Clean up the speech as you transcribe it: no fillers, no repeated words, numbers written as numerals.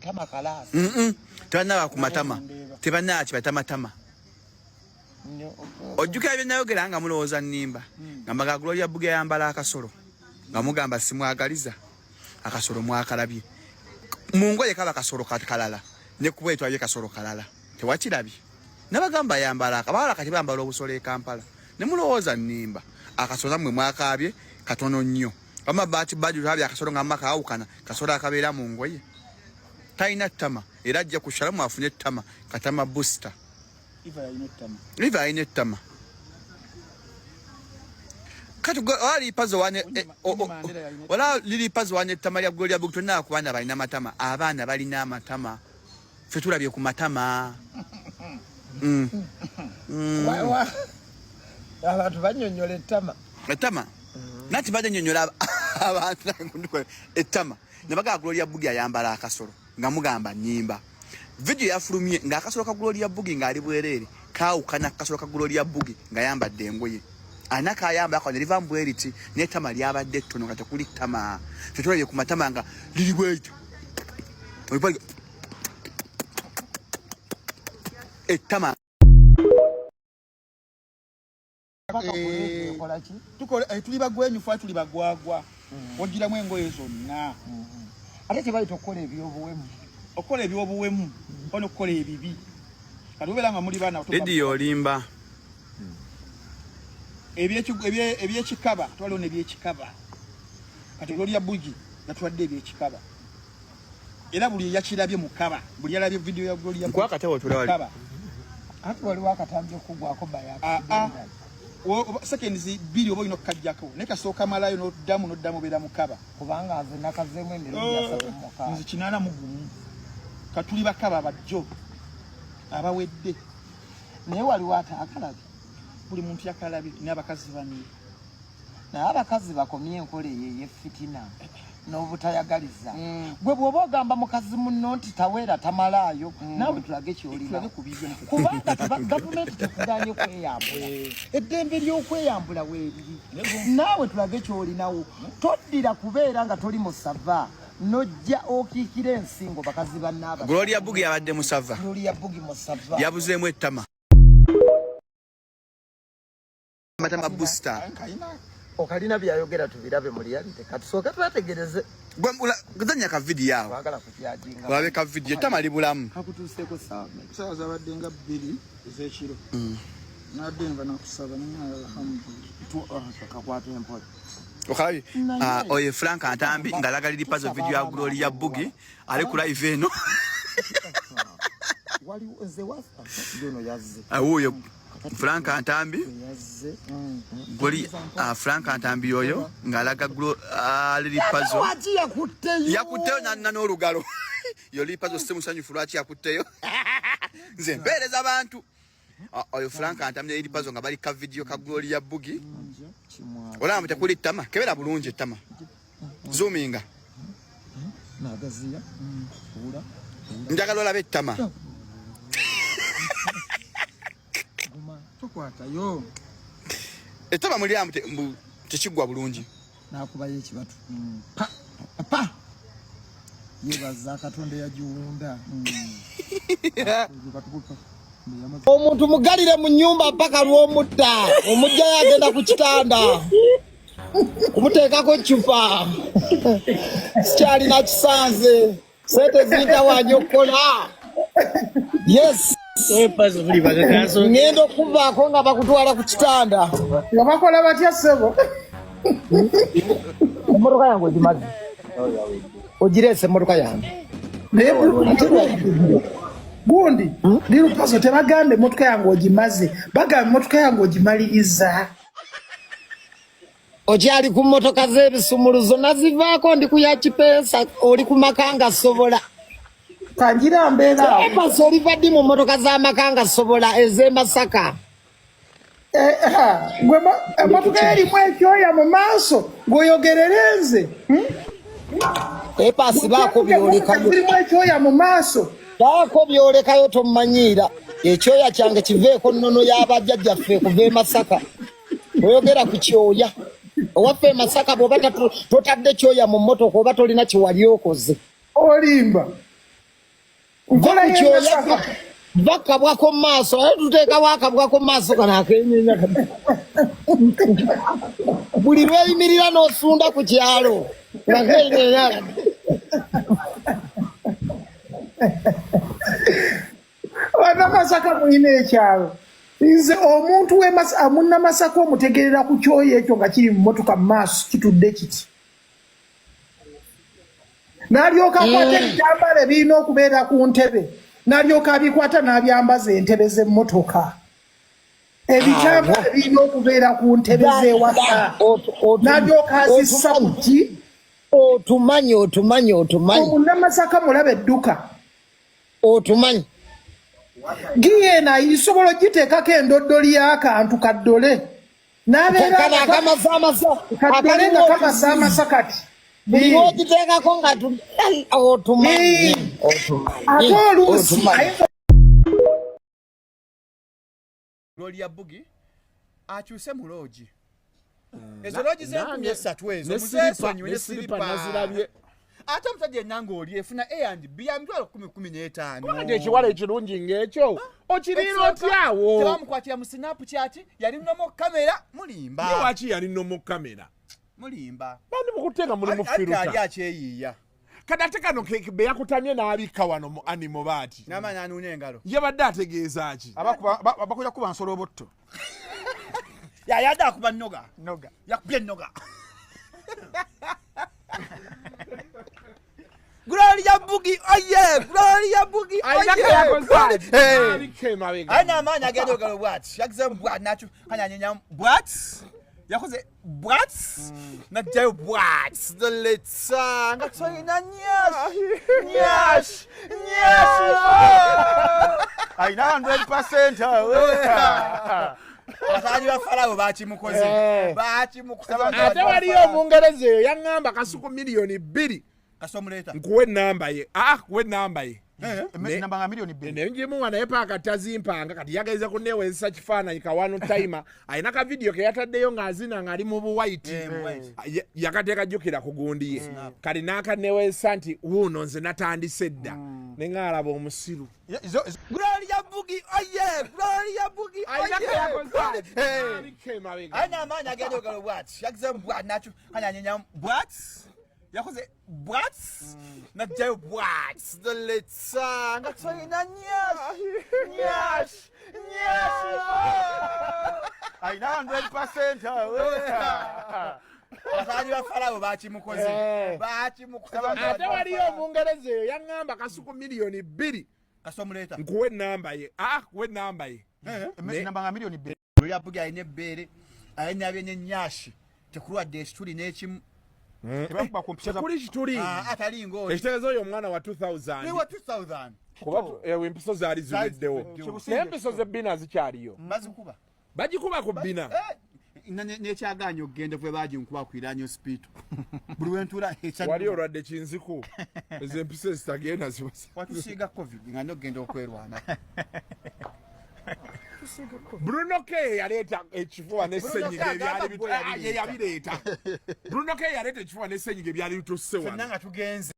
Tama kalaasi. Tebanaba ku matama. Tebanaba kibatamatama. Ojjukira bye nayogera nga mulowooza nnimba. Nga mbaga Gloria Bugie ayambala akasolo. Nga mugamba simwagaliza. Akasolo mwakalabye. Mu ngoye kaba kasolo kalala. Ne kuba etwabye kasolo kalala. Tewakirabye. Nabagamba ayambala akabala kati bambala obusolo e Kampala. Ne mulowooza nnimba. Akasolo nammwe mwakaabye katono nnyo. Wamma baati baju tulabye akasolo nga maka awukana kasolo akabeera mu ngoye talina ttama era ajja ku shalamu afune ettama katama booster Eva alina ettama kati wala lilipazo wane ettama lya Gloria Bug tonna ku baana balina matama abaana balina amatama ffe tulabye ku matama Abantu banyonyola ettama ettama nati badde nyonyola abantu ettama ne bagamba Gloria Bugie ayambala akasolo nga mugamba nyimba video yafulumye ng'akasolo ka Gloria Bugie ng'ali bwereere kaawukana akasolo ka Gloria Bugie ng'ayambadde engoye alina kayamba ako ne liva mu bweriti n'ettama lyabadde ettono nga tekuli ttama ffe tulabye ku matama nga liri bweriti ettama Tuli bagwenyufu tuli bagwagwa ogiramu engoye zonna ate tebayita okukola ebyobuwemu okukola ebyobuwemu oba nokukola ebibi kati obeera nga muli baana Lediyo olimba ebyekikaba twaliwo nebyekikaba kati Gloria Bugie yatwadde ebyekikaba era buli eyakirabye mukaba buli yalabye video ya Gloria Bugie akatabo tulawali ati waliwo akatambi okugwako baya seconds bbiri oba olina okukajjako naye kasooka malayo n'oddamu n'oddamu obeera mukaba kubanga nze nakazeemu emirundi asatu mukaaga nze 81 katuli bakaba bajjo abawedde naye waliwo ate akalabye buli muntu yakalabye n'abakazi banne naye abakazi bakomye enkola eyo ey'effitina n'obutayagaliza gwe bw'oba ogamba mukazi munno nti taweera tamalaayo naawe tulage kyolina kubanga gavumenti tekuganye kweyambula eddembe ly'okweyambula weeriri naawe tulage kyolinawo toddira kubeera nga toli musava nojja okiikira ensingo bakazi bannaaba Gloria Bugie yabadde musava Gloria Bugie musava yabuzeemu ettama matama booster okalina byayogera tubirabe mu reality katusooke twetegereze guzanya ka video awo twagala kukyajinga olabe ka video ettama libulamu kakutuuseeko saawa mmeka? Saawa zabadde nga 2 ez'ekiro nadde nva nakusaba naye alhamdulillah kakwata empola okalabye oyo Frank Ntambi ng'alaga Lili Pazo video ya Gloria Bugie ali ku live eno waliwo nze wafa yono yazze wuuyo Frank Ntambi goli Frank Ntambi oyo ng'alaga Lili Pazo waki yakutteyo yakutteyo nanna n'olugalo yo Lili Pazo si musanyufu lwaki yakutteyo nze mpeereza bantu oyo Frank Ntambi ne Lili Pazo nga bali ka video ka Gloria Bugie olaba tekuli ttama kebera bulungi ettama zoominga nagaziya ula njagala olabe ettama guma tokwatayo ettama muliramu tekiggwa bulungi nakubayo ekibatu pa pa yebaza Katonda yagiwunda omuntu mugalire mu nyumba mpaka lw'omutta omugjayo agenda ku kitanda kumuteekako cupa sikyalina kisanze sente ziyitawanya okukola yes ngenda okuvaako nga bakutwala ku kitanda nga bakola batya ssebo emmotoka yange ogimaze ogireese emmotoka yange naye gundi Lil Pazo tebagamba emmotoka yange ogimaze bagamba emmotoka yange ogimaliriza okyali ku mmotoka z'ebisumuluzo nazivaako ndi ku ya kipeesa oli ku maka nga sobola kangira mbeera awo epasa oliva ddi mu mmotoka z'amaka nga sobola ez'e Masaka Gwe emmotoka erimu ekyoya mu maaso ng'oyogerere nze epasi baako byolekayo zirimu ekyoya mu maaso baako byolekayo tomumanyiira ekyoya kyange kiveeko nnono y'abajjajjaffe kuva e Masaka oyogera ku kyoya owaffe e Masaka bw'oba totadde kyoya mu mmotoka oba tolina kyewali okoze olimba. Nkola kyoya bakabwako mu maaso aye tuteekawo akabwako mu maaso kano akenyenya buli lweyimirira n'osunda ku kyalo nga kenyenya Bannamasaka mulina ekyalo. Nze omuntu munnamasaka omutegerera ku kyoyo ekyo nga kiri mu mmotoka mu maaso kitudde kiti. N'alyoka akwata ebitambaala ebirina okubeera ku ntebe, n'alyoka abikwata n'abyambaza entebe z'emmotoka. Ebitambaala ebirina okubeera ku ntebe z'ewaka n'alyoka azissa ku ki? Otumanyi, otumanyi, otumanyi. Omunnamasaka mulabe edduka. Otumanyi. Giya eno ayisobola ogiteekako endoddoli y'akantu kaddole. N'abeera kaddole nga kamasaamasa kati. Buli lw'ogiteekako nga otumanyi, otumanyi. Ate oluusi ayinza Gloria Bugi akyuse mu loogi ezo loogi z'enkumi esatu ezo muzesonyiwe ne siripa nazirabye ate omusajja yenna ng'oli efuna A and B ya mitwalo kumi kumi n'etaano. Kubanga ekiwala ekirungi ng'ekyo okiriira otyawo? Tebamukwatira mu sinapu kyaki yali nomo kamera mulimba. Ye waki yali nomo kamera? Mulimba. Bandi mukutte nga mulimu firuta. Ali akyeyiiya. Kati ate kano be yakutamye n'abikka wano mu animo baati. N'amaanyi anuuna engalo. Yabadde ategeeza ki? Abakuja kuba nsolobotto. Yayadde akuba noga. Noga. Yakubye noga. Gloria Bugi, oye! Gloria Bugi, oye! Alina amaanyi agenda ogalo bwati. Yagize bwati nakyo kanyanyenya bwati. Yakoze bwati najjayo bwati. Doletsa nga tolina nyash nyash nyash. Alina 100%. Abasaani ba Falawo bakimukoze. Bakimukoze. Ate waliyo Omungereza eyo yaŋŋamba kasuku miliyoni 2. Kasomuleeta. Nkuwe ennamba ye. Ah, kuwe ennamba ye. Namba nga miliyoni 2. Ne ngimuwa naye paaka tazimpanga kati yageze kunneewezesa kifaananyi ka one timer. Alina ka video ke yataddeyo ng'azina ng'ali mu buwayiti. Yakateeka jjukira ku gundi ye. Kati n'akanneewezesa nti wuuno nze natandise dda. Ne ng'alaba omusiru. Gloria Bugi, oye! Gloria Bugi, oye! Alina amaanyi agenda ogalo bwati. Yagize bwati nakyo kanyanyenya bwati. Yakoze bwati najjayo bwati. Doletsa nga tolina nyash nyash nyash. Alina 100%. Abasaani ba Falawo bakimukoze. Bakimukoze. Ate waliyo Omungereza eyo yaŋŋamba kasuku miliyoni 2. Kasomuleeta. Nkuwe ennamba ye. Ah, kuwe ennamba ye. Namba nga miliyoni 2. Gloria Bugi alina ebbeere, alina byenye nyashi. Tekulwadde ekituli n'ekimu. Tekuli kituli. Atali ng'oli. Ekitegeeza oyo omwana wa 2000. Ni wa 2000. Kuba empiso zaali ziweddewo. Naye empiso z'ebbina zikyaliyo. Bazikuba. Bagikuba ku bbina. N'ekyagaanyi okugenda bwe baginkuba ku Irani Hospital. Buli we ntuula Wali olwadde kinziku. Ezo empiso ezitagenda ziba. Watusiiga COVID nga n'okugenda okwerwana. Bruno K yaleeta ekifuba n'essenyiga ebyali yabireeta. Bruno K yaleeta ekifuba n'essenyiga ebyali bitusse wano. Ffenna nga tugenze.